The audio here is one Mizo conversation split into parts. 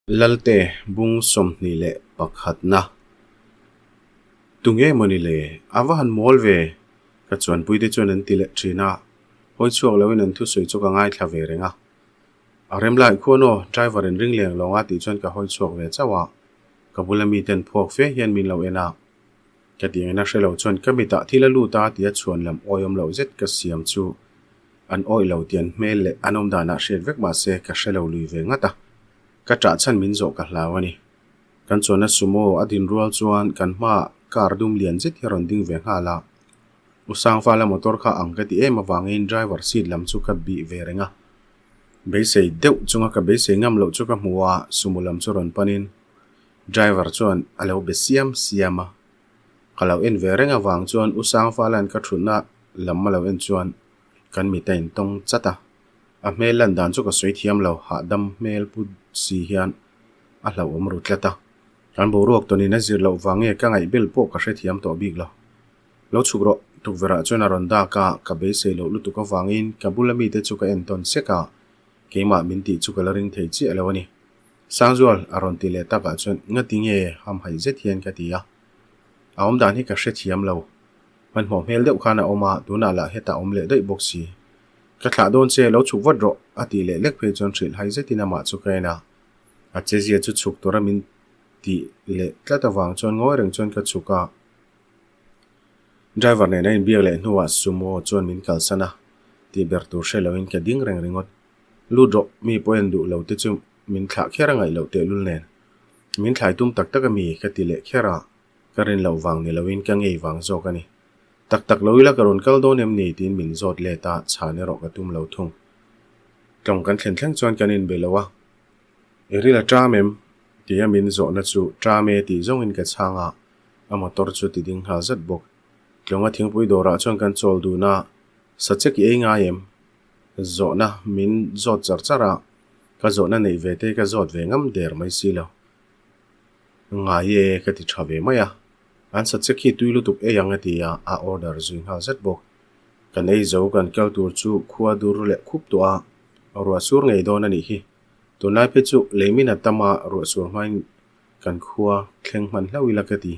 Lalte bung 21 na. Tunge mawni le? A va han mawl ve! Ka chuanpuite chuan an ti leh thin a, hawi chhuak loin an thusawi chu ka ngaithla ve reng a. A rem lai khuan aw, driver in ring leng lawng a tih chuan ka hawi chhuak ve chauh a, ka bula miten phuak fe hian min lo en a. Ka tih engna hre lo chuan ka mitah thil a lut a tia chhuan lam awihawm loh zet ka siam chu an awih lo tih an hmel leh an awm danah hriat vek mahse ka hre lo lui ve ngat a. Ka ṭah chhan min zawh ka hlau a ni. Kan chuanna sumo a din rual chuan kan hmaah car dum lian zet hi a rawn ding ve nghal a. U Sangfala motor kha ang ka ti em avangin driver seat lam chu ka bih ve reng a. Beisei deuh chunga ka beisei ngam loh chu ka hmu a, sumo lam chu rawn panin driver chuan a lo be siam siam a. Ka lo en ve reng avang chuan U Sangfala'n ka thutna lam a lo en chuan kan mit a intawng chat a. A hmel lan dan chu ka sawi thiam lo, hahdam hmel pu si hian a hlauhawm ru tlat a. Kan boruak tawnin a zir loh vang nge ka ngaihbel pawh ka hrethiam tawh bik lo. Lo chhuk rawh, tukverhah chuan a rawn dak a, ka beisei loh lutuk avangin ka bula mite chu ka en tawn sek a, keimah min tih chu ka la ring thei chiah lo a ni. Sangzual, a rawn ti leh takah chuan ngati nge hamhaih zet hian ka ti a. A awmdan hi ka hrethiam lo. Hmanhmawh hmel deuh khan a awm a, tunah lah hetah awm leh daih bawk si. Ka thlah dawn che, lo chhuk vat rawh, a tih leh lek phei chuan hrilh hai zetin amah chu ka en a. A chezia chu chhuk tura min tih leh tlat avang chuan ngawi reng chuan ka chhuk a. Driver nen a inbiak leh hnuah Sumo chuan min kalsan a, tih ber tur hre loin ka ding reng ringawt. Lut rawh, mi pawh en duh lo te chu min thlah kher a ngaih loh tehlul nen. Min thlai tum tak tak a mi ka ti leh kher a, ka rin loh vang ni loin ka ngei vang zawk a ni. Tak tak lo ila ka rawn kal dawn em ni tiin min zawt let a, chhan erawh ka tum lo thung. Tlawng kan thlen thleng chuan kan inbe lo a, I ril a ṭam em? tia min zawhna chu ṭam e tih zawngin ka chhang a, a motor chu ti ding nghal zat bawk. Tlawnga thingpui dawrah chuan kan chawl dun a, Sachek i ei ngai em? Zawhna min zawt char char a, ka zawhna neih ve te ka zawt ve ngam der mai si lo. Ngai e ka ti tha ve mai a, an sa che khi tui lutuk ei ang a ti a, a order zui nghal zet bawk. Kan ei zo kan kal tur chu khua dur leh khup tawh a, ruah sur ngei dawn a nih hi. Tunlai phei chu leimin a tam a, ruah sur hmain kan khua thleng hman hlauh ila ka ti.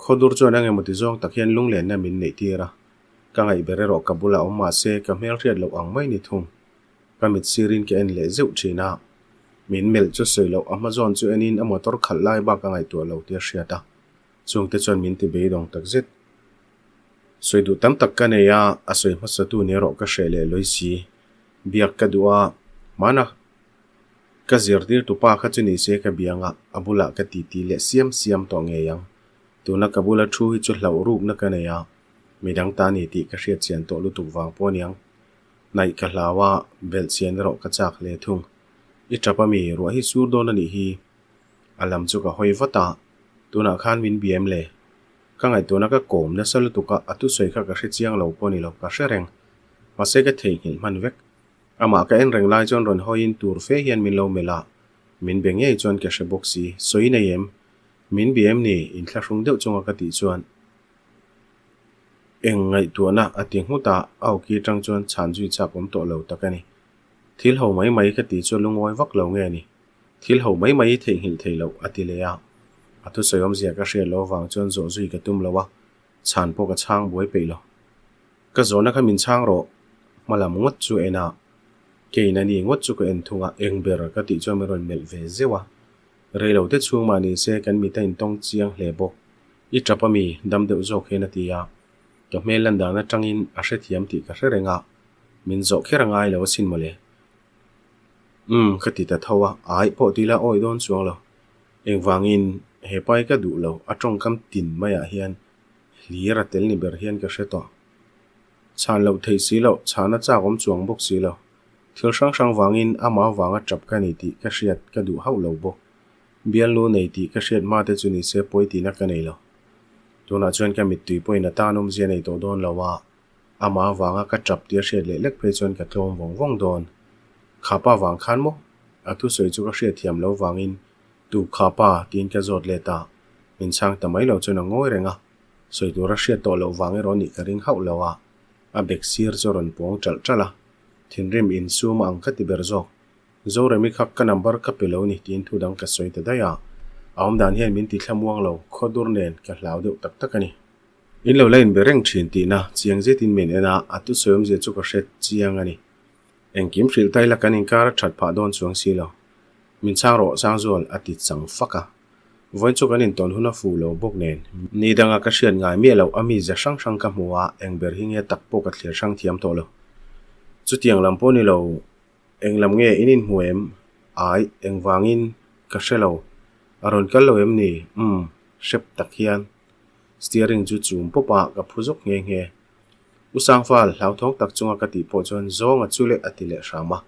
Khaw dur chuan engemaw ti zawng tak hian lunglenna min neih tir a, ka ngaih ber erawh ka bulah awm mahse ka hmelhriat loh ang mai ni thung. Ka mit sirin ka en leh zeuh thin a, min melh chu sawi loh a hma zawn chu enin a motor khalh lai bak a ngaihtuah lo tih a hriat a, chungte chuan min ti beidawng tak zet. Sawi duh tam tak ka nei a, a sawi hmasatu ni erawh ka hreh leh lawi si. Biak ka duh a, hmana ka zirtirtu pa kha chu ni se ka biang a, a bulah ka titi leh siam siam tawh ngei ang. Tuna ka bula thu hi chu hlauh rukna ka nei a, midang ta ni tih ka hriat chian tawh lutuk vang pawh aniang. Hnaih ka hlau a, belh chian erawh ka chak hle thung. I tap a mi, ruah hi sur dawn a nih hi. A lam chu ka hawi vat a, tunah khan min bia em le? Ka ngaihtuahna ka kawm nasa lutuk a, a thusawi kha ka hre chiang lo pawh a ni lo, ka hre reng. Mahse ka theihnghilh hman vek. Amah ka en reng lai chuan rawn hawiin tur fe hian min lo melh a, min be ngei chuan ka hre bawk si, sawi nei em? Min bia em ni? Inthlahrung deuh chunga ka tih chuan. Eng ngaihtuahna a ti nghut a, a awki atang chuan chhan zui chak awm tawh lo tak a ni. Thil ho mai mai ka tih chu lungawi vak lo nge ni? Thil ho mai mai i theihnghilh thei loh a ti leh a. A thusawi awmzia ka hriat loh avang chuan zawh zui ka tum lo a, chhan pawh ka chhang buai peih lo. Ka zawhna kha min chhang rawh, hma lam ngawt chu en a, keiin a ni ngawt chu ka en thung a, eng ber ka tih chuan min rawn melh ve zeuh a. Rei lo te chhung mah ni se kan mit a intawng chiang hle bawk. I tap a mi, dam deuh zawk hian a ti a. Ka hmel lan dan atangin a hrethiam tih ka hre reng a, min zawh kher a ngai lo asin mawle. Umm, ka ti ta tho a, aih pawh ti ila awi dawn chuang lo. Engvangin he pai ka duh lo, a tawngkam tin maiah hian hlir a tel ni ber hian ka hre tawh. Chhan loh theih si loh, chhana chak awm chuang bawk si lo. Thil hrang hrang vangin amah vanga tap ka ni tih ka hriat ka duh hauh lo bawk. Bialnu nei tih ka hriat hma te chu ni se pawi tihna ka nei lo. Tunah chuan ka mittui pawhin a tan awmzia nei tawh dawn lo a, amah avanga ka tap tih a hriat leh lek phei chuan ka tlawm vawng vawng dawn. Khapa vang khan maw? A thusawi chu ka hriat thiam lo vangin Tu khapa? tiin ka zawt let a, min chhang ta mai lo chuan a ngawi reng a, sawi tur a hriat tawh loh vang erawh nih ka ring hauh lo a, a bek sir chu a rawn pawng ṭalh ṭalh a, thinrim insum a ang ka ti ber zawk. Zoremi kha ka number ka pe lo ni tiin thu dang ka sawi ta daih a. A awmdan hian min ti thlamuang lo, khawdur nen ka hlau deuh tak tak a ni. In lo la inbe reng thin tihna chiang zetin min en a, a thusawi awmzia chu ka hre chiang a ni. Engkim hrilh ta ila kan inkar a that phah dawn chuang si lo. Min chhang rawh Sangzual a ti chang fak a. Vawiin chu kan intawn hun a fuh lo bawk nen. Ni danga ka hriat ngai miah loh a mizia hrang hrang ka hmu a, eng ber hi nge tak pawh ka thlir hrang thiam tawh lo. Chutiang lam pawh ni lo, eng lam nge in inhmu em? Ai, engvangin ka hre lo. A rawn kal lo em ni? Umm, hrep tak hian. Steering chu chum pawp a, ka phu zawk nghe nghe. U Sangfal, hlauthawng tak chunga ka tih pawh chuan zawnga chu leh a ti leh hram a.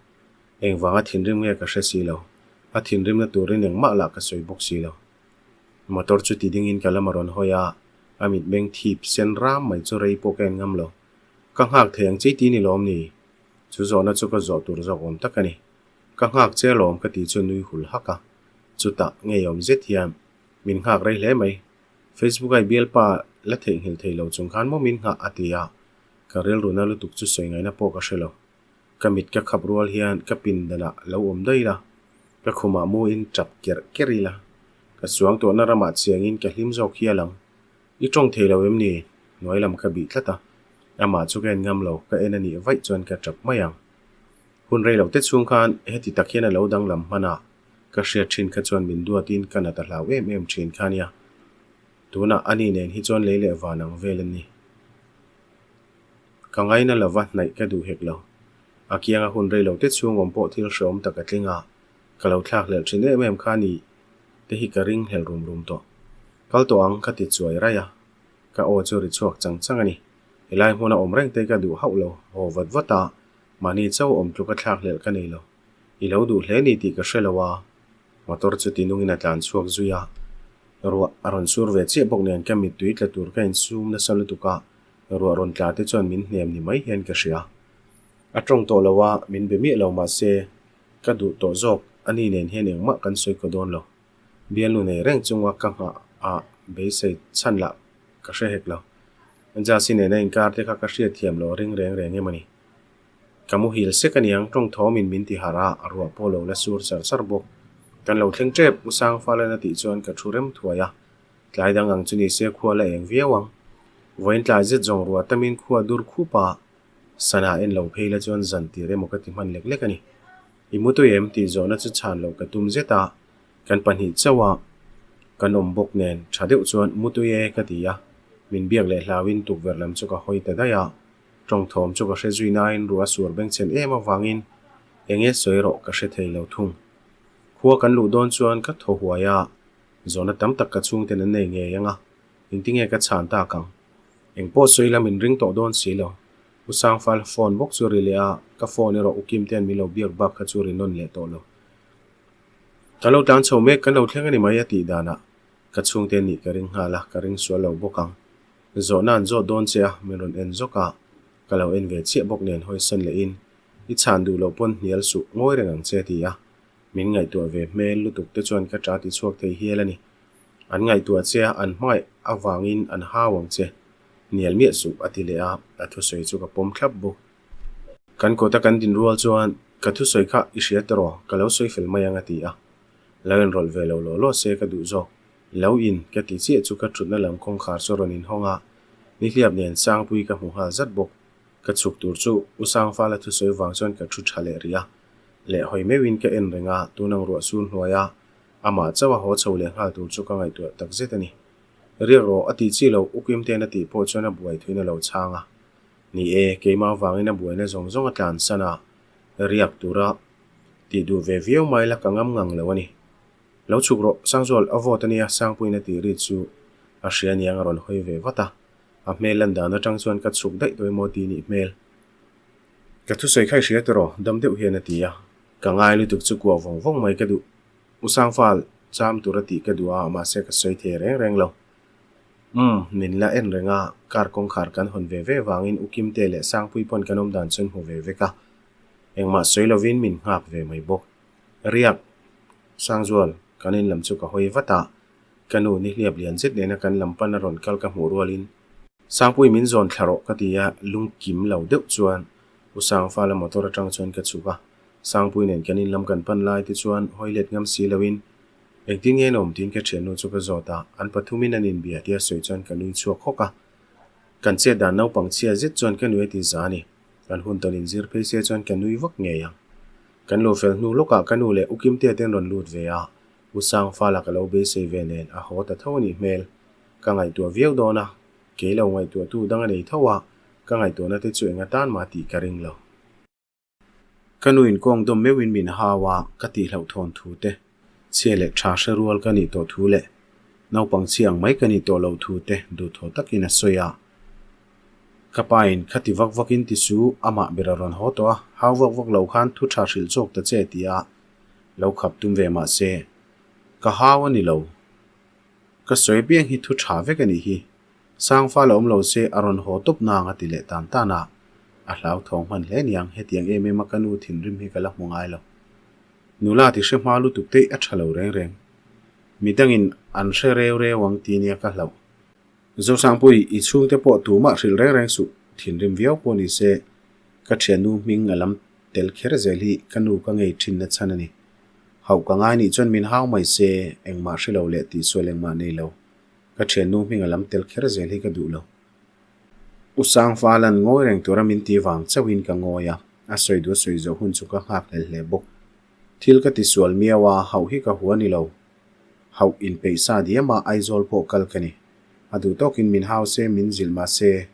Engvanga thinrim nge ka hre si lo. A thinrimna turin engmah lah ka sawi bawk si lo. Motor chu ti dingin ka lam a rawn hawi a, a mitmeng thip sen ram mai chu rei pawh ka en ngam lo. Ka nghak thei ang chi ti ni lawm ni? Chu zawhna chu ka zawh tur zawk awm tak a ni. Ka nghak che lawm ka tih chu nui hul hak a. Chutah, ngeiawm zet hian min nghak rei hle mai. Facebook a i bialpa la theihnghilh thei lo chung khan maw min nghah a ti a, ka rilruna lutuk chu sawi ngaihna pawh ka hre lo. Ka mit ka khap rual hian ka pindanah lo awm daih ila, ka khumah mu in tap kerh kerh ila, ka chuang tuahna ramah chiangin ka hlim zawk hial ang. I tawng thei lo em ni? Hnuai lam ka bih tlat a, amah chu ka en ngam lo, ka en a nih vaih chuan ka tap mai ang. Hun rei lo te chhung khan heti tak hian a lo danglam hman a, Ka hriat thin kha chuan min duatin ka nat a hlau em em thin kha nia. Tunah ani nen hi chuan lei leh van ang vel an ni. Ka ngaina lova hnaih ka duh hek lo. A kianga hun rei lo te chhung awm pawh thil hreawm tak a tling a, ka lo thlak hlelh thin em em kha ni te hi ka ring hlel rum rum tawh. Kal tawh ang ka ti chuai raih a, ka aw chu ri chhuak chang chang a ni. Helai hmuna awm reng te ka duh hauh lo, haw vat vat a, mahni chauh awm tluka thlak hlelh ka nei lo. I lo duh hle ni tih ka hre lo a, motor chu tinungin a tlan chhuak zui a. Ruah a rawn sur ve chiah bawk nen ka mittui tla tur ka insum nasa lutuk a, ruah rawn tla te chuan min hnem ni mai hian ka hria. A tawng tawh lo a, min be miah lo mahse ka duh tawh zawk a ni nen hian engmah kan sawi kaw dawn lo. Bialnu nei reng chunga ka nghah a beisei chhan lah ka hre hek lo. Jasi nena inkar te kha ka hriatthiam lo ring reng reng em a ni. Ka muhil sek aniang tawng thawmin min ti harh a, a ruah pawh lo la sur char char bawk. Kan lo thleng tep, U Sangfalin a tih chuan ka thu rem thuai a. Tlai dang ang chu ni se khua la eng viau ang. Vawiin tlai zet zawng ruah tamin khua dur khup a, sana en lo phei la chuan zan tir emaw ka ti hman lek lek a ni. I mutui em tih zawhna chu chhan loh ka tum zet a, kan pahnih chauh a kan awm bawk nen tha deuh chuan mutui e ka ti a, min biak leh hlauin tukverh lam chu ka hawi ta daih a. Tawng thawm chu ka hre zui nain ruah a suar bengchhen em avangin eng nge sawi rawh ka hre thei lo thung. Khua kan luh dawn chuan ka thaw huai a, zawhna tam tak ka chhungten an nei ngei ang a, engtinge ka chhan tak ang? Eng pawh sawi la min ring tawh dawn si lo. U Sangfal phone bawk chu ri leh a, ka phone erawh U Kimtean min lo biak bak kha chu ri nawn leh tawh lo. Ka lo tlan chho mek, kan lo thleng a ni mai a tih danah ka chhungte nih ka ring nghal a, ka ring sual lo bawk ang. Zawhna an zawt dawn che a, min rawn en zawk a, ka lo en ve chiah bawk nen hawisawn leh in, I chhan duh loh pawn hnial suh, ngawi reng ang che a ti a, min ngaihtuah ve hmel lutuk te chuan ka ṭa ti chhuak thei hial a ni. An ngaihtuah che a, an hmangaih avangin an hau ang che, hnial miah suh a ti leh a, a thusawi chu ka pawm thlap bawk. Kan kawta kan din rual chuan, Ka thusawi kha i hria tawh rawh, ka lo sawi fel mai ang a ti a, lo enrawlh ve lo law law se ka duh zawk. Lo in, ka ti chiah chu ka thutna lam kawngkhar chu rawn inhawng a, nihliap nen Sangpui ka hmu nghal zat bawk. Ka chhuk tur chu U Sangfala thusawi vang chuan ka thu tha leh rih a, leh hawi meuhin ka en reng a, tunang ruah sur hnuaia amah chauh a haw chho leh nghal tur chu ka ngaihtuah tak zet a ni. Riak rawh a tih chi loh U Kimte'n a tih pawh chuan a buai thuin a lo chhang a. Ni e, keimah vangin a buaina zawng zawng a tlansan a, riak tura tih duh ve viau mai la ka ngam ngang lo a ni. Lo chhuk rawh, Sangzual, a vawt a nia, Sangpuiin a tih ri chu a hria aniang a rawn hawi ve vat a. A hmel lan dan atang chuan ka chhuk daih tawh emaw tih nih hmel. Ka thusawi kha i hria tawh rawh, dam deuh hian a ti a. Ka ngai lutuk chu kuah vawng vawng mai ka duh. U Sangfal, cham tura tih ka duh a, mahse ka sawi thei reng reng lo. Umm, min la en reng a, car kawngkhar kan hawn ve ve vangin U Kimte leh Sangpui pawn kan awm dan chuan hmu ve vek a. Engmah sawi lovin min nghak ve mai bawk. Riak, Sangzual, kan in lam chu ka hawi vat a, ka nu nihliap lian zet nena kan lam pan a rawn kal ka hmuh rualin, Sangpui min zawn thla rawh ka ti a, lungkim lo deuh chuan U Sangfala motor atang chuan ka chhuk a. Sangpui nen kan inlam kan pan lai te chuan hawi let ngam si loin engtin nge an awm tiin ka thiannu chu ka zawt a, an pathumin an inbia tia sawi chuan ka nui chhuak hawk a. Kan chet dan naupang chhia zet chuan ka nui a ti za a ni. Kan hun tawn inzir phei se chuan ka nui vak ngei ang. Kan luh fel hnu lawkah ka nu leh U Kimtea te an rawn lut ve a, U Sangfala ka lo beisei ve nen a haw ta tho a nih hmel. Ka ngaihtuah viau dawn a, kei lo ngaihtuahtu dang a nei tho a, ka ngaihtuahna te chu eng atan mah tih ka ring lo. Ka nu in kawng dawm meuhin min hau a, ka tihloh thawn thu te, chhia leh tha hre rual ka nih tawh thu leh naupang chhia ang mai ka nih tawh loh thu te duhthaw takin a sawi a. Ka pa in khati vak vak in ti su, amah ber a rawn haw tawh a, hau vak vak lo khan thu tha hrilh chawk ta che ti a lo khap tum ve mah se, ka hau a ni lo. Ka sawi piang hi thu tha vek a nih hi. Sangfa la awm lo se a rawn haw tawp nang a ti leh tan tan a, a hlauthawng hman hle niang hetiang em em a ka nu thinrim hi ka la hmu ngai lo. Nula ti hre hma lutuk te a tha lo reng reng. Midangin an hre reu reu ang ti nia ka hlauh. Zosangpui, i chhungte pawh tumah hrilh reng reng suh, thinrim viau pawh ni se ka thiannu hming a lam tel kher zel hi ka nu ka ngei thin na chhan a ni. Hauh ka ngai nih chuan min hau mai se, engmah hre lo leh tihsual engmah nei lo. Ka thiannu hming a lam tel kher zel hi ka duh lo. U Sangfalan ngawi reng tura min ti vang chauhin ka ngawi a, a sawi duh a sawi zawh hun chu ka nghak hlel hle bawk. Thil ka tisual miau a, hauh hi ka hua ni lo. Hauh inpeih sa diam a Aizawl pawh kal ka ni. A duh tawkin min hau se, min zilh mah se,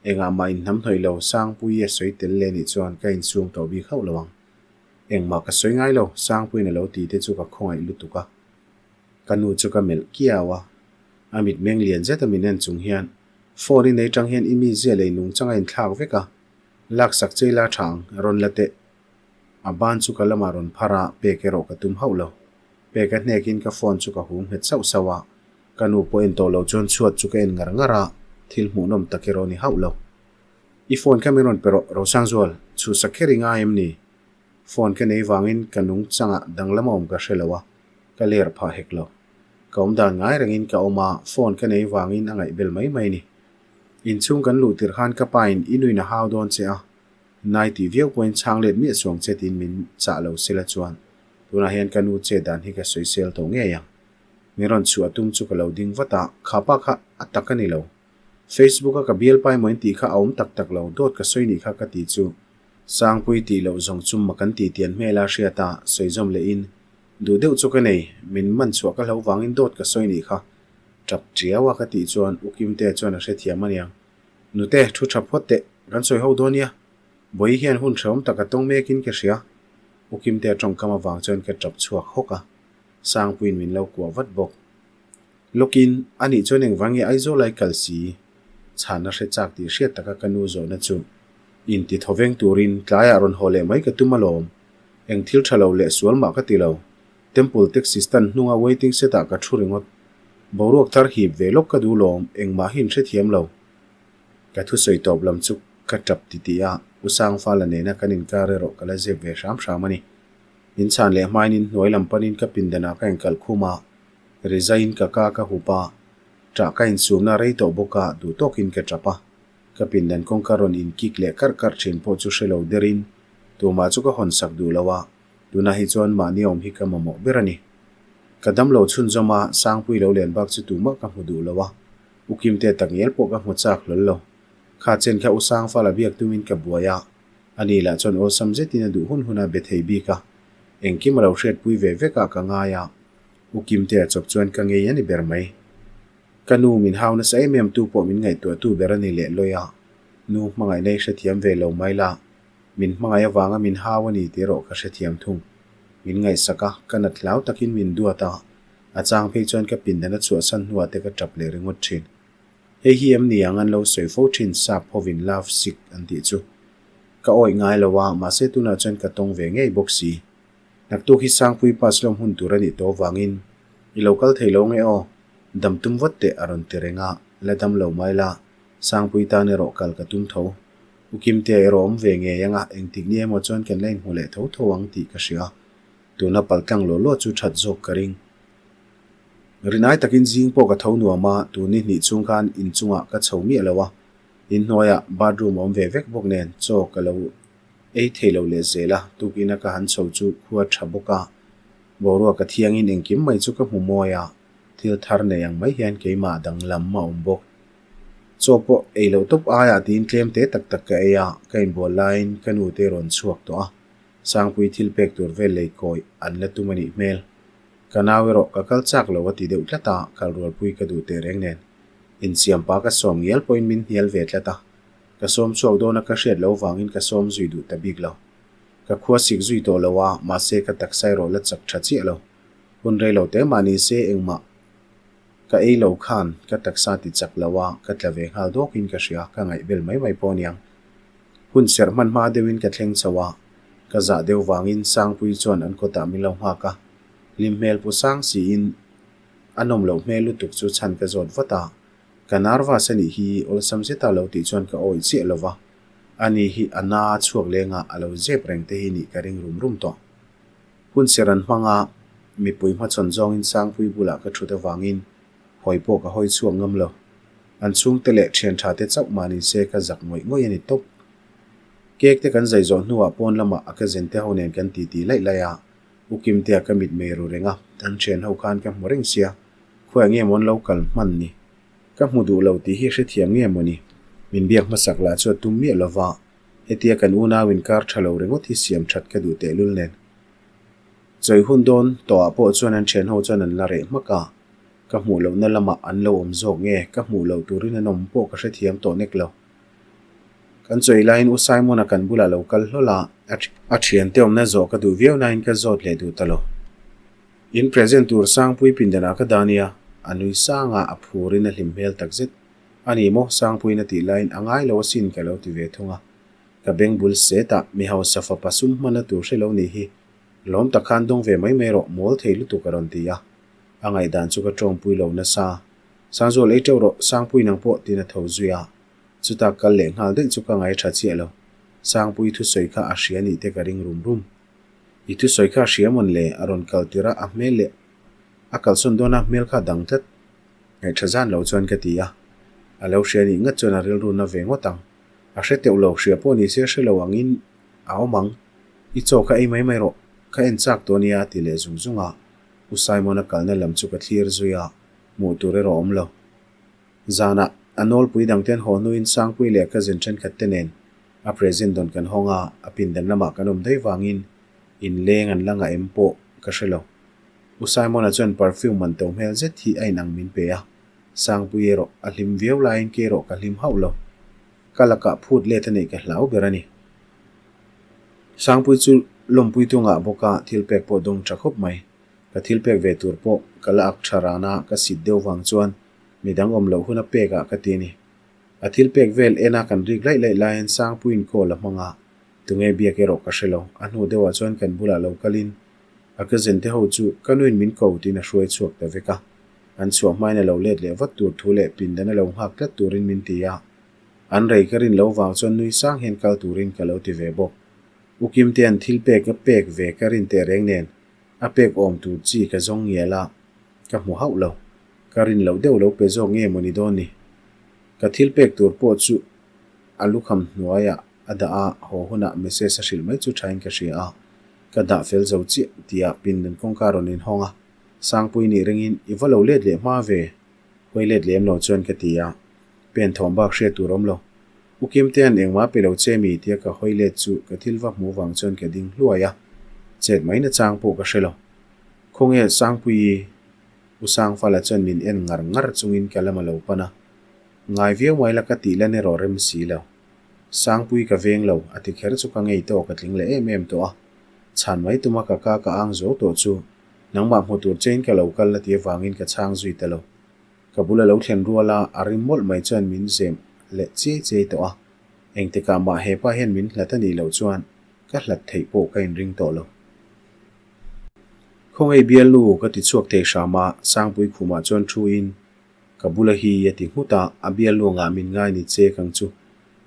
engah mah inhnamhnawih lo Sangpuii a sawi tel leh nih chuan ka insum tawh bik hauh lo ang. Engmah ka sawi ngai lo, Sangpuiin a lo ti te chu ka khawngaih lutuk a. Ka nu chu ka melh kiau a, a mitmeng lian zet a min en chung hian, Phone i nei tang hian i mi zia lei nung chang a inthlak vek a, laksak che ila tha ang, rawn la teh. A ban chu ka lamah rawn phar a, pek erawh ka tum hauh lo. Pek a hnekin ka phone chu ka hum nghet sauh sauh a, ka nu pawh en tawh lo chuan chhuat chu ka en ngar ngar a, thil hmuhnawm tak erawh a ni hauh lo. I phone kha min rawn pe rawh, Rosangzual, chhuhsak kher i ngai em ni? Phone ka nei vangin ka nung changah danglam a awm ka hre lo a, ka ler phah hek lo. Ka awm dan ngai rengin ka awm a, phone ka nei vangin a ngaihbel mai mai ni. Inchhung kan luh tirh khan ka pa in i nuin a hau dawn che a, nai tih viau pawhin chhang let miah suang che tiin min chah lo sela chuan tunah hian ka nu che dan hi ka sawisel tawh ngei ang. Min rawn chhuah tum chu ka lo ding vat a, kha pa kha a tak a ni lo. Facebook a ka bialpa emaw in tih kha a awm tak tak lo, dawt ka sawi nih kha ka ti chu Sangpui tih loh zawng chu mak an ti tian hmel a hriat a, sawi zawm leh in duh deuh chu ka nei, min man chhuah ka hlo vangin dawt ka sawi nih kha. Tap tiau a ka tih chuan U Kimtea chuan a hrethiam aniang. Nute, thu tha phawt teh, kan sawi ho dawn nia. Bawihi hian hun hrehawm tak a tawng mekin ka hria. U Kimtea tawngkam avang chuan ka tap chhuak hawk a, Sangpuiin min lo kuah vat bawk. Lawkin, anih chuan engvang nge Aizawl ai kal si? Chhanna hre chak tih hriat taka ka nu zawhna chu inti thawveng turin tlaiah rawn haw leh mai ka tum alawm. Eng thil tha lo leh sual mah ka ti lo. Temple taxi stand hnunga waiting set ah ka thu ringawt. Boruak thar hip ve lawk ka duh lawm, engmah hi inhrethiam lo. Ka thusawi tawp lam chu ka tap titih a, U Sangfala nena kan inkar erawh ka la zep ve hram hram a ni. In chhan leh hmain in hnuai lam panin ka pindanah ka inkalh khum a, Rizaiin ka ka ka hup a, ṭah ka insumna rei tawh bawk a, duh tawkin ka ṭap a. Ka pindan kawngka rawn inkik leh karh karh ṭhin pawh chu hre lo derin tumah chu ka hawn sak duh lo a, tunah hi chuan mahni awm hi ka mamawh ber a ni. Ka damlo chhunzawm a, Sangpui lo len bak chu tumah ka hmu duh lo a, U Kimte takngial pawh ka hmu chak hlawl lo. Kha chen kha U Sangfala biak tumin ka buai a, ani lah chuan awlsam zetin a duh hun hun a be thei bik a, engkim a lo hriatpui ve vekah ka ngai a. U Kimtea chawp chuan ka ngei a ni ber mai. Ka nu min hau nasa em em tu pawh min ngaihtuahtu ber a ni leh lawi a, nu hmangaihna i hrethiam ve lo mai la, min hmangaih avanga min hau a ni tih erawh ka hrethiam thung. Min ngaihsak a, ka nat hlau takin min duat a, a chang phei chuan ka pindan a chhuahsan hnuah te ka tap leh ringawt thin. Hei hi em ni ang an lo sawi fo thin sap hovin love sick an tih chu. Ka awih ngai lo a, mahse tunah chuan ka tawng ve ngei bawk si. Naktuk hi Sangpui pass lawm hun tur a nih tawh avangin i lo kal thei lo nge aw, dam tum vat teh a rawn ti reng a, la dam lo mai la, Sangpui tan erawh kal ka tum tho. U Kimtea erawh awm ve ngei anga engtik ni emaw chuan kan la inhmu leh tho tho ang tih ka hria. Tuna paltlang law law chu that zawk ka ring. Rinai takin zing pawh ka tho nuam a, tun ni hnih chhung khan inchungah ka chho miah lo a, inhnuaiah bathroom a awm ve vek bawk nen chaw ka lo. Ei thei lo leh zel a, tukina ka han chho chu khua tha bawk a. Boruak a thiangin engkim mai chu ka hmu mawi a, thil thar nei ang mai hian keimah danglam a awm bawk. Chaw pawh ei loh tawp aiah tiin tlem te tak tak ka ei a, ka inbual laiin ka nu te rawn chhuak tawh a, Sangpui thil pek tur vel lei kawi an la tum a nih hmel. Ka nau erawh ka kal chak lo a ti deuh tlat a, kal rualpui ka duh teh reng nen. Insiam pa ka sawm ngial pawhin min hnial ve tlat a, ka sawm chhuak dawn a ka hriat loh vangin ka sawm zui duh ta bik lo. Ka khua sik zui tawh lo a, mahse ka taksa erawh la chak tha chiah lo. Hun rei lo te mah ni se engmah ka ei lo khan ka taksa ti chak lo a, ka tla ve nghal dawkin ka hria, ka ngaih bel mai mai pawh aniang. Hun serh hman hma deuhin ka thleng chho a, ka zah deuh vangin Sangpui chuan an kawtah min lo nghak a, hlim hmel pu sang siin a nawm loh hmel lutuk chu chhan ka zawt vat a, ka nervous a nih hi awlsam zeta lo tih chuan ka awih chiah lo va, ani hi a na chhuak lengah a lo zep reng te hi nih ka ring rum rum tawh. Hun serh an hmang a, mipui hmachhawn zawngin Sangpui bulah ka thut avangin hawi pawh ka hawi chhuak ngam lo. An chhungte leh thian tha te chauh mah ni se ka zak ngawih ngawih a ni tawp. Cake te kan zai zawh hnuah pawn lamah a cousin te ho nen kan titi laih laih a, U Kimtea ka mit mei ru reng a, an thian ho khan ka hmu reng sia, khawiah nge maw an lo kal hman ni? Ka hmu duh lo tih hi hrethiam nge maw ni? Min biak hmasak lah chu a tum miah lo va, hetia kan unau inkar tha lo ringawt hi siam that ka duh tehlul nen. Chawi hun dawn tawhah pawh chuan an thian ho chuan an la reh hmak a, ka hmuh lohna lamah an lo awm zawk nge ka hmuh loh turin an awm pawh ka hrethiam tawh nek lo. Kan chawi laiin U Simon-a kan bulah lo kal hlawl a, a thiante awmna zawh ka duh viau nain ka zawt leh duh ta lo. In present tur Sangpui pindanah ka dah nia, a nui sang a, a phurin a hlim hmel takzet. A ni maw? Sangpuiin a tih laiin a ngai lo asin ka lo ti ve thung a. Ka beng bul set a, mi hausa fapa sum hmanna tur hre lo nih hi. Lawm tak khan dawng ve mai mai rawh, mawl thei lutuk a rawn ti a. A ngaihdan chu ka tawngpui lo nasa. Sangzual ei teuh rawh, Sangpui nang pawh tiin a tho zui a. Chuta kal leh nghal daih chu ka ngai tha chiah lo. Sangpui thusawi kha a hria nih te ka ring rum rum. I thusawi kha a hria mawn le? A rawn kal tirh a, a hmel leh a kalsawn dawn a, hmel kha a dang tlat. Ngaihṭha zan lo chuan ka ti a. A lo hria nih ngat chuan a rilru na ve ngawt ang. A hre teuh lo, hria pawh ni se hre lo angin a awm ang. I chaw kha ei mai mai rawh, ka en chak tawh ania a ti leh zung zung a. U Simon-a kalna lam chu ka thlir zui a, hmuh tur erawh awm lo. Zanah a nawlpui dangte an haw hnuin Sangpui leh cousin thenkhat te nen a present dawn kan hawng a, a pindan lamah kan awm daih vangin inleng an la ngah em pawh ka hre lo. U Simon-a chuan perfume man to hmel zet hi a inang min pe a, Sangpui erawh a hlim viau laiin kei erawh ka hlim hauh lo. Ka lakah phut let a neih ka hlau ber a ni. Sangpui chu lawmpui tu ngah bawk a, thil pek pawh dawng tha khawp mai. Ka thil pek ve tur pawh ka la ak tha ran a, ka sit deuh vang chuan midang awm loh hun a pek ah ka ti a ni. A thil pek vel en a kan rik laih laih laiin Sangpuiin call a hmang a, tunge biak erawh ka hre lo. A hnu deuhah chuan kan bulah lo kalin A cousin te ho chu ka nuin min ko tiin a hruai chhuak ta vek a. An chhuah hmain a lo let leh vat tur thu leh pindan a lo nghak tlat turin min ti a. An rei ka rin loh vang chuan nui sang hian kal turin ka lo ti ve bawk. U Kimtea'n thil pek a pek ve ka rin teh reng nen a pek awm tur chi ka zawng ngial a, ka hmu hauh lo. Ka rin loh deuh lo pe zawk nge maw ni dawn ni? Ka thil pek tur pawh chu a lukham hnuaiah a dah a, haw hunah message a hrilh mai chu thain ka hria a. Ka dah fel zo chiah tia pindan kawngka rawn inhawng a, Sangpui nih ringin i va lo let leh hma ve, hawi let lem lo chuan ka ti a, pen thawm bak hriat tur awm lo. U Kimtea'n engmah pe lo che mi tia ka hawi let chu ka thil va hmuh vang chuan ka ding hluai a, chet mai nachang pawh ka hre lo. Khawnge Sangpuii? U Sangfala chuan min en ngar ngar chungin ka lam a lo pan a, ngai viau mai la ka tih lan erawh rem si lo. Sangpui ka veng lo, a ti kher chu ka ngei tawh ka tling leh em em tawh a. Chhan mai tuma ka ka ka ang zo tawh chu nangmah hmu tur chein ka lo kal a ti avangin ka chhang zui ta lo. Ka bul a lo thlen rual a, a rim mawlh mai chuan min zem leh chiai chiai tawh a. Engtikah mah hepa hian min hlat a nih loh chuan ka hlat theih pawh ka inring tawh lo. Khawngaih bialnu ka ti chhuak thei hram a, Sangpui khumah chuan thu in Ka bula hi a ti nghut a, a bialluangah min ngai ni che kang chu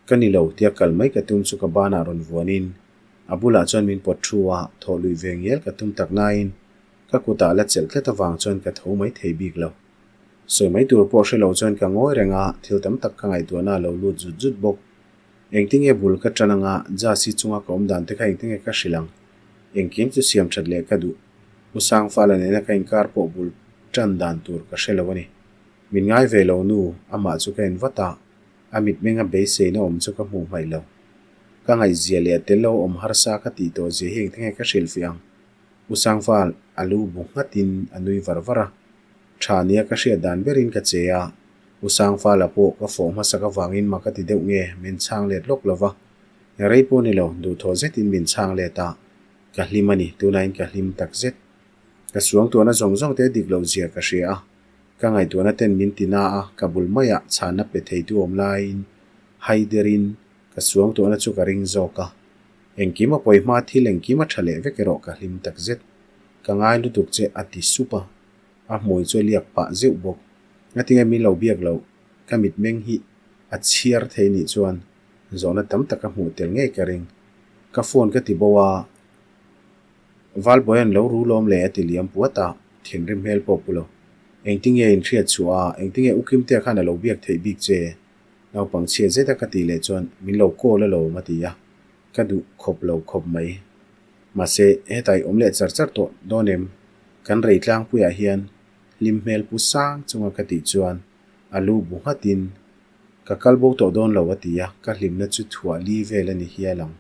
ka ni lo tia kal mai ka tum chu ka banah rawn vuanin a bulah chuan min pawt thu a, thawh luih ve ngial ka tum tak nain ka kutah la chelh tlat avang chuan ka tho mai thei bik lo. Sawi mai tur pawh hre lo chuan ka ngawi reng a, thil tam tak ka ngaihtuahna a lo lut zut zut bawk. Engtinge bul ka tan anga Jasi chunga ka awm dan te kha engtinge ka hrilh ang? Engkim chu siam that leh ka duh. U Sangfala nena ka inkar pawh bul tan dan tur ka hre lo a ni. Min ngai ve lo nu, amah chu ka en vat a, a mitmenga beiseina awm chu ka hmuh hmaih lo. Ka ngaihzia leh a tel lo awm harsa ka tih tawh zia hi engtinge ka hrilhfiah ang? U Sangfal a lu bu nghatin a nui var var a, tha nia ka hriat dan berin ka che a, U Sangfala pawh ka fawh hmasak avangin mak a ti deuh nge min chhang let lawk lo va, rei pawh ni lo, duhthawh zetin min chhang let a, ka hlim a ni, tunain ka hlim tak zet. Ka suangtuahna zawng zawng te dik loh zia ka hria a, ka ngaihtuahna ten min ti na a, ka bul maiah chhanna pe theitu awm laiin haiderin ka suangtuahna chu ka ring zawk a. Engkim a pawi hma thil engkim a tha leh vek erawh ka hlim tak zet. Ka ngai lutuk che a ti sup a, a hmui chu a liak pah zeuh bawk. Ngatinge min lo biak loh, ka mitmeng hi a chhiar thei nih chuan zawhna tam tak a hmuh tel ngei ka ring. Ka phone ka ti bo a, Valbawia'n lo ru lawm le a ti liam puat a, thinrim hmel pawh pu lo. Engtinge inhriat chhuah a, engtinge U Kimtea khan a lo biak theih bik che? Naupang chhia zeta ka tih leh chuan min lo call alawm a ti a, ka duh khawp lo khawp mai. Mahse, hetah i awm leh char char tawh dawn em? Kan rei tlangpuiah hian hlim hmel pu sang chunga ka tih chuan a lu bu nghatin ka kal bo tawh dawn lo a ti a, ka hlimna chu thuah li vel a ni hial ang.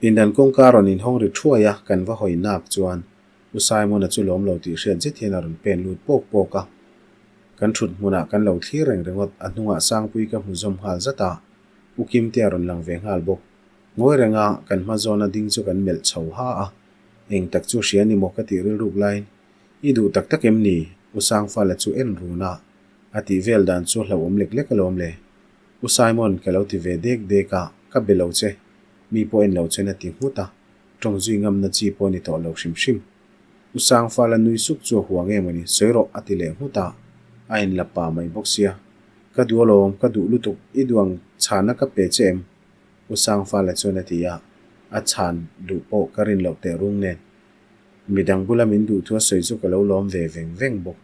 Pindan kawngka rawn inhawng ri thuai a, kan va hawi nak chuan U Simon-a chu lawm lo tih hriat zet hian a rawn pen lut pawk pawk a. Kan thut hmunah kan lo thlir reng ringawt, a hnungah Sangpui ka hmu zawm nghal zat a, U Kimte a rawn lang ve nghal bawk. Ngawi renga kan hma zawna ding chu kan melh chho ha a, eng tak chu hria ni maw ka tih rilruk laiin, I duh tak tak em ni? U Sangfala chu en run a, a tih vel dan chu hlauhawm lek lek alawm le. U Simon ka lo ti ve dek dek a, ka be lo che, mi pawh en lo chen a ti nghut a, tawng zui ngamna chi pawh a ni tawh lo hrim hrim. U Sangfala nui suk chu a hua nge mawni, sawi rawh a ti leh nghut a, a in la pa mai bawk sia. Ka duh alawm, ka duh lutuk, i duh ang chhana ka pe che em? U Sangfala chuan a ti a, a chhan duh pawh ka rin loh teh rung nen. Midang bula min duh thu a sawi chu ka lo lawm ve veng veng bawk.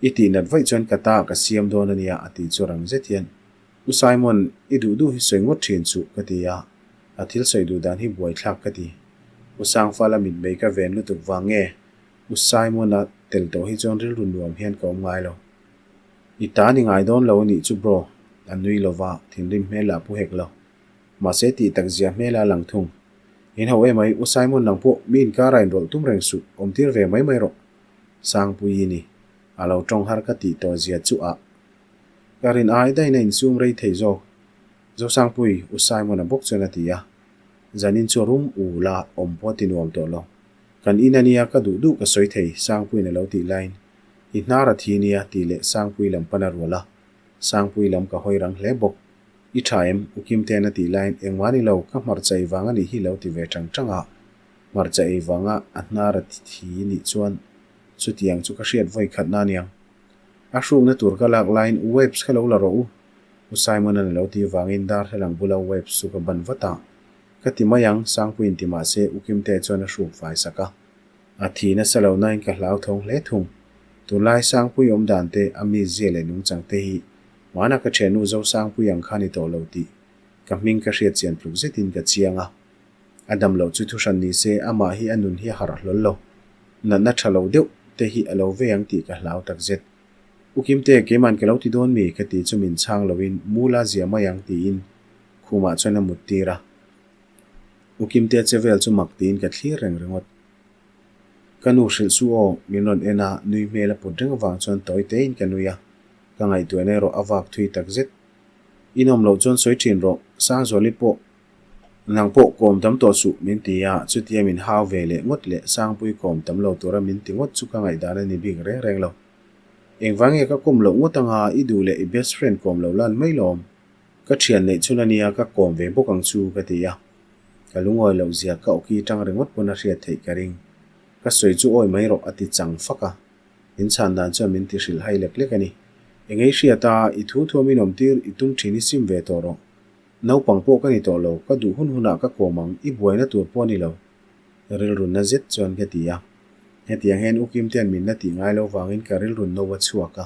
I tih nat vaih chuan ka ta ka siam dawn a nia a tih chu rang zet hian, U Simon, i duh duh hi sawi ngawt thin chuh ka ti a, a thil sawi duh dan hi buaithlak ka ti. U Sangfala mitmei ka ven lutuk vang nge U Simon-a tel tawh hi chuan rilru nuam hian ka awm ngai lo. I ta ni ngai dawn lo a nih chu bro, a nui lo va, thinrim hmel lah pu hek lo. Mahse tih tak zia hmel a lang thung. In ho emai, U Simon nang pawh mi inkara inrawlh tum reng suh, awmtir ve mai mai rawh. Sangpuii ni. A lo tawng har ka tih tawh zia chu ah. Ka rin ai daih na insum rei thei zawk. Zosangpui, U Simon-a bawk chuan a ti a. Zanin chu rum u la awm pawh a ti nuam tawh lo. Kan in a nia ka duh duh ka sawi thei, Sangpuiin a lo tih laiin, I hnar a thi nia tih leh Sangpui lam pan a rual a. Sangpui lam ka hawi rang hle bawk. I tha em? U Kimte'n a tih laiin, Engmah ni lo, ka hmarcha ei vang a nih hi lo ti ve tang tang a. Hmarcha ei vanga a hnar a thi nih chuan chutiang chu ka hriat vawi khatna a niang. A hrukna tur ka lak laiin u Webs kha lo la rawh u. U Simon-a'n a lo ti vangin darthlalang bula Webs chu ka ban vat a. Ka ti mai ang, Sangpuiin ti mah se U Kimtea chuan a hruk fai sak a. A thi nasa lo nain ka hlauthawng hle thung. Tunlai Sangpui awm dan te, a mizia leh nungchang te hi hmana ka thiannu Zosangpui ang kha ni tawh lo tih ka hming ka hriat chian tluk zetin ka chiang a. A dam loh chu thuhran ni se amah hi a nun hi a harh hlawl lo. Natna tha lo deuh te hi a lo ve ang tih ka hlau tak zet. U Kimte, keiman ka lo ti dawn mi? ka ti chu min chhang loin mula zia mai ang tiin khumah chuan a mut tir a. U Kimte che vel chu mak tiin ka thlir reng ringawt. Ka nu hrilh su aw, min rawn en a, nui hmel a put reng avang chuan tawi tein ka nui a, ka ngaihtuahna erawh a vak thui tak zet. I nawm loh chuan sawi thin rawh, Sangzuali pawh Nang pawh kawm tam tawh suh min ti a, chutia min hau ve leh ngawt leh Sangpui kawm tam lo tura min ti ngawt chu ka ngaihdan a ni bik reng reng lo. Engvang nge ka kawm loh ngawt anga i duh leh i best friend kawm lo lan mai lawm. Ka thian neih chhun a nia ka kawm ve bawk ang chu ka ti a. Ka lungawi loh zia ka awki tang ringawt pawn a hriat theih ka ring. Ka sawi chu awi mai rawh a ti chang fak a. In chhan dan chuan min ti hrilh hai lek lek a ni. Engei hriat a, i thu thuam in awmtir i tum thin i sim ve tawh rawh. Naupang pawh ka ni tawh lo, ka duh hun hunah ka kawm ang, i buaina tur pawh a ni lo. Rilrunna zet chuan ka ti a. Hetiang hian U Kimtea'n min la tih ngai lo vangin ka rilrun no a chhuak a.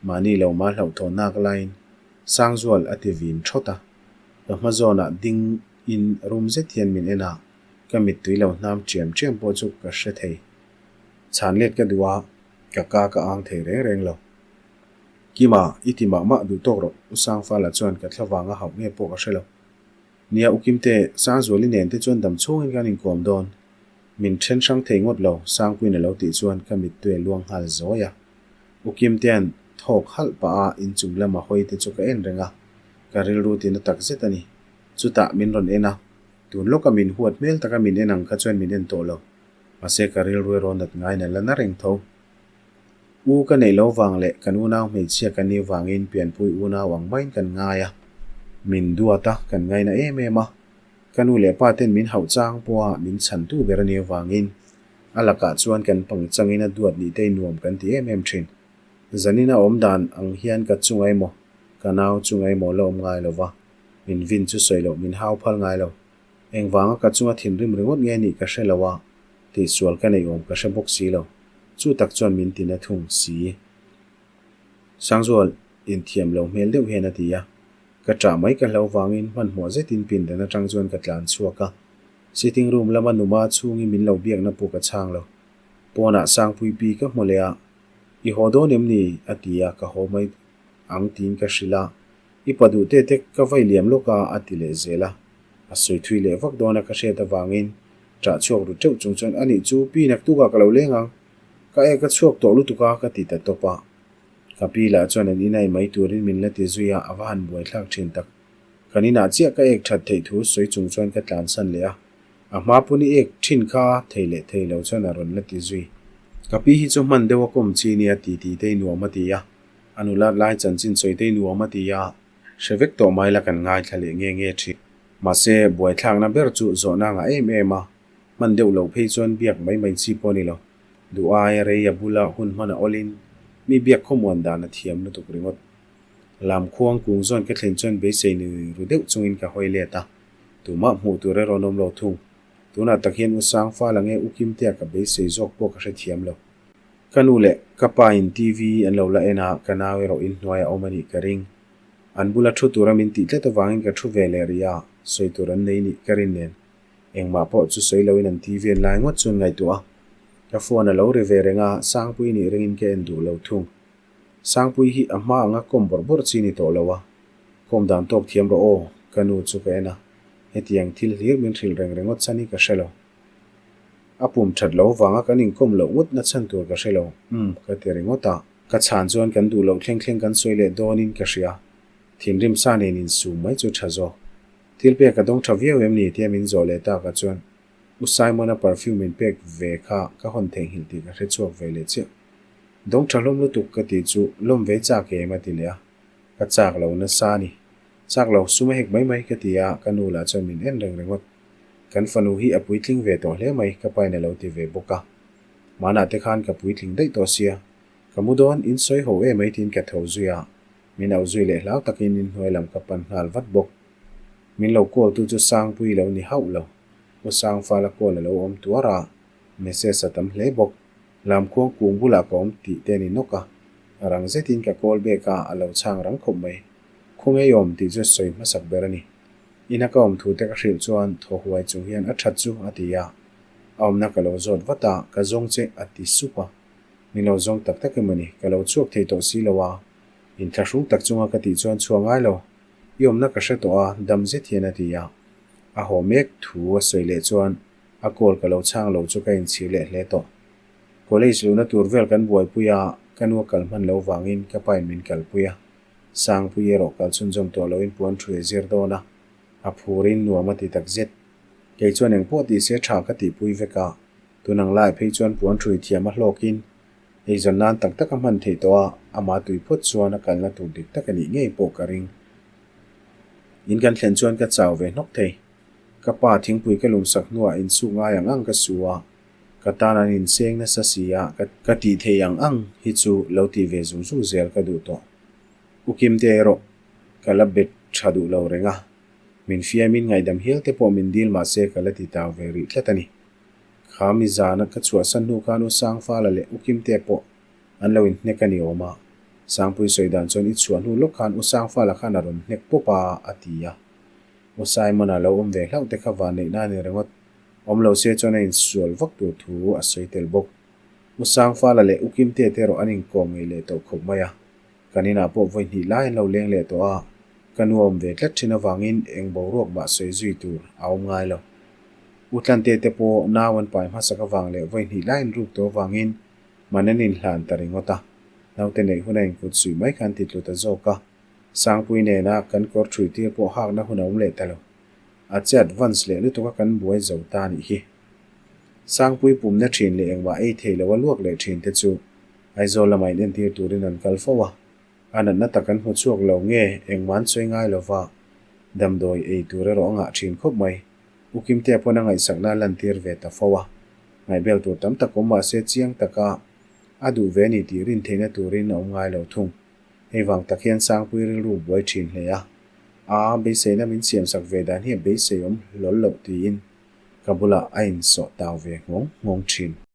Mahni lo mah hlauhthawnnak laiin. Sangzual a ti vin thawt a. Ka hma zawnah ding in rum zet hian min en a, ka mittui lo hnam chiam chiam pawh chu ka hre thei. Chhan let ka duh a, ka ka ka ang thei reng reng lo. Kima, i ti mah mah duh tawk rawh, U Sangfala chuan ka thla vanga hauh nge pawh ka hre lo. Nia U Kimte, Sangzuali nen te chuan dam chhungin kan inkawm dawn. Min then hrang thei ngawt lo, Sangpuiin a lo tih chuan ka mittui a luang nghal zawi a. U Kimtea'n thawk halh pah a inchung lama hawi te chu ka en reng a, ka rilru tina tak zet a ni. Chutah min rawn en a, tun lawka min huat hmel taka min en ang kha chuan min en tawh lo. Mahse ka rilru erawh nat ngaiin a la na reng tho. U ka neih lo vang leh kan unau hmeichhia kan nih vangin pianpui unau ang maiin kan ngai a, min duat a, kan ngaina em em a. Ka nu leh pa ten min hauh chang pawha min chhantu ber a nih avangin a lakah chuan kan pangchangin a duat nih te nuam kan ti em em thin. Zanin a awm dan ang hian ka chunga emaw, ka nau chunga emaw la awm ngai lova, min vin chu sawi loh min hau phal ngai lo. Engvanga ka chunga thinrim ringawt nge nih ka hre lo a, tihsual ka neih awm ka hre bawk si lo. Chu tak chuan min ti na thung si. Sangzual inthiam lo hmel deuh hian a ti a. Ka ṭah mai ka hlo vangin hmanhmawh zetin pindan aṭang chuan ka tlan chhuak a. Sitting room lama numa chhungin min lo biakna pawh ka chhang lo. Pawnah Sangpui pi ka hmu leh a, I haw dawn em ni? a ti a, ka haw mai ang tiin ka hrilh a. I pa duh te te ka vai liam lawk a, a ti leh zel a. A sawi thui leh vak dawn a ka hriat avangin ṭah chhuak ru ṭeuh chung chuan, Anih chu, pi naktukah ka lo leng ang. Ka ek a chhuak tawh lutuk a, ka ti ta tawp a. Ka pi lah chuan an inai mai turin min la ti zui a, a va han buaithlak thin tak. Kan inah chiah ka ek that theih thu sawi chung chuan ka tlansan leh a, a hma pawn i ek thin kha thei leh thei lo chuan a rawn la ti zui. Ka pi hi chu hman deuh a kawm chi nia ti ti te i nuam a ti a, a nulat lai chanchin sawi te i nuam a ti a, hre vek tawh mai la kan ngaithla leh nge nge thin. Mahse, buaithlakna ber chu zawhna ngah em em a, hman deuh loh phei chuan biak mai mai chi pawh a ni lo. Duh aia rei a bula hun hman a awlin mi biak khawmuan dan a thiam lutuk ringawt. Lamkhuang kung zawn ka thlen chuan beisei ni ru deuh chungin ka hawi let a, tumah hmuh tur erawh an awm lo thung. Tunah tak hian U Sangfala nge U Kimtea ka beisei zawk pawh ka hrethiam lo. Ka nu leh ka pa in TV an lo la en a, ka nau erawh inhnuai a awm a nih ka ring. An bula thu tura min tih tlat avangin ka thu ve leh rih a, sawi tur an nei nih ka rin nen. Engmah pawh chu sawi loin an TV an lai ngawt chuan ngaihtuah a. Ka phone a lo ri ve reng a, Sangpui nih ringin ka en duh lo thung. Sangpui hi a hma anga kawm bawrh bawrh chi ni tawh lo a, kawm dan tawk thiam rawh aw, ka nu chu ka en a, hetiang thil hlir min hrilh reng ringawt chhan hi ka hre lo. A pum that lo vanga kan inkawm loh ngawt na chhan tur ka hre lo, umm ka ti ringawt a. Ka chhan chuan kan duh loh thleng thleng kan sawi leh dawnin ka hria, thinrim sa nen insum mai chu tha zawk. Thil pek a dawng tha viau em ni tia min zawh leh takah chuan U Simon-a perfume min pek ve kha ka hawn theihnghilh tih ka hre chhuak ve leh chiah. Dawng tha hlawm lutuk ka tih chu lawm ve chak em a ti leh a, ka chak lo nasa a ni. Chak lo sum a hek mai mai ka ti a, ka nu lah chuan min en reng ringawt. Kan fanu hi a puitling ve tawh hle mai ka pain a lo ti ve bawk a. Hmanah te khan ka puitling daih tawh sia, ka mu dawn in sawi ho em mai tiin ka tho zui a, min auh zui leh hlau takin inhnuai lam ka pan nghal vat bawk. Min lo call tu chu Sangpui lo ni hauh lo. U Sangfala call a lo awm tuar a, message a tam hle bawk. Lamkhuang kung bulah ka awm tih te a ni nawk a, rang zetin ka call back a, a lo chhang rang khawp mai. Khawnge i awm tih chu sawi hmasak ber a ni. Ina ka awm thu te ka hrilh chuan thaw huai chung hian a that chu a ti a, a awmna ka lo zawt vat a, ka zawng che a ti sup a. Min lo zawng tak tak emaw ni, ka lo chhuak thei tawh si lo a, inthlahrung tak chunga ka tih chuan chhuah ngai lo. I awmna ka hre tawh a, dam zet hian a ti a. A haw mek thu a sawi leh chuan a call ka lo chhang lo chu ka inchhir leh hle tawh. College luhna tur vel kan buaipui a, ka nu a kal hman lo vangin ka pain min kalpui a. Sangpui erawh kal chhunzawm tawh loin puan thu a zir dawn a, a phurin nuam a ti tak zet. Kei chuan engpawh tih se tha ka tihpui vek a, tun ang lai phei chuan puan thui thiam a hlawkin eizawn nan tak tak a hman theih tawh a, amah tui phawt chuan a kalna tur dik tak a nih ngei pawh ka ring. In kan thlen chuan ka chau ve hnawk thei. Ka pa thingpui ka lumsak hnuah insuk ngai ang ang ka su a, ka tan an inseng nasa si a, ka tih theih ang ang hi chu lo tih ve zung zung zel ka duh tawh. U Kimte erawh ka la bet tha duh lo reng a, min fiamin ngaihdam hial te pawh min dil mahse ka la ti tau ve rih tlat a ni. Kha mi zana ka chhuahsan hnu khan U Sangfala leh U Kimte pawh an lo inhnek a ni awm a. Sangpui sawi dan chuan i chhuah hnu lawk khan U Sangfala khan a rawn hnek pawp a, a ti a. U Simon-a lo awm ve hlauh te kha vanneihna a ni ringawt. Awm lo se chuan a insual vak tur thu a sawi tel bawk. U Sangfala leh U Kimtea te erawh an inkawm ngei leh tawh khawp mai a. Kan inah pawh vawi hnih lai an lo leng leh tawh a, ka nu a awm ve tlat thin avangin eng boruak mah sawi zui tur a awm ngai lo. U Tlante te pawh nau an pai hmasak avang leh vawi hnih lai an ruk tawh avangin man an inhlan ta ringawt a, naute neih hun a inkut suih mai khan ti tlu ta zawk a, Sangpui nena kan kawr ṭhui tir pawh hakna hun a awm leh ta lo. A che advance leh lutuk a kan buai zo ta nih hi. Sangpui pumna ṭhin leh engmah ei thei lo a luak leh ṭhin te chu Aizawl lamah in entir turin an kal fo a, a natna tak an hmu chhuak lo nge engmah an sawi ngai lo va, damdawi ei tur erawh a ngah thin khawp mai. U Kimtea pawn a ngaihsakna a lantir ve ta fo a, ngaihbel tur tam tak awm mahse chiang taka a duh ve a ni tih rin theihna turin a awm ngai lo thung. Hei vang tak hian Sangpui rilru buai thin hle a, a beiseina min siamsak ve dan hi a beisei awm hlawl loh tiin ka bulah a insawh tau ve nghawng nghawng thin.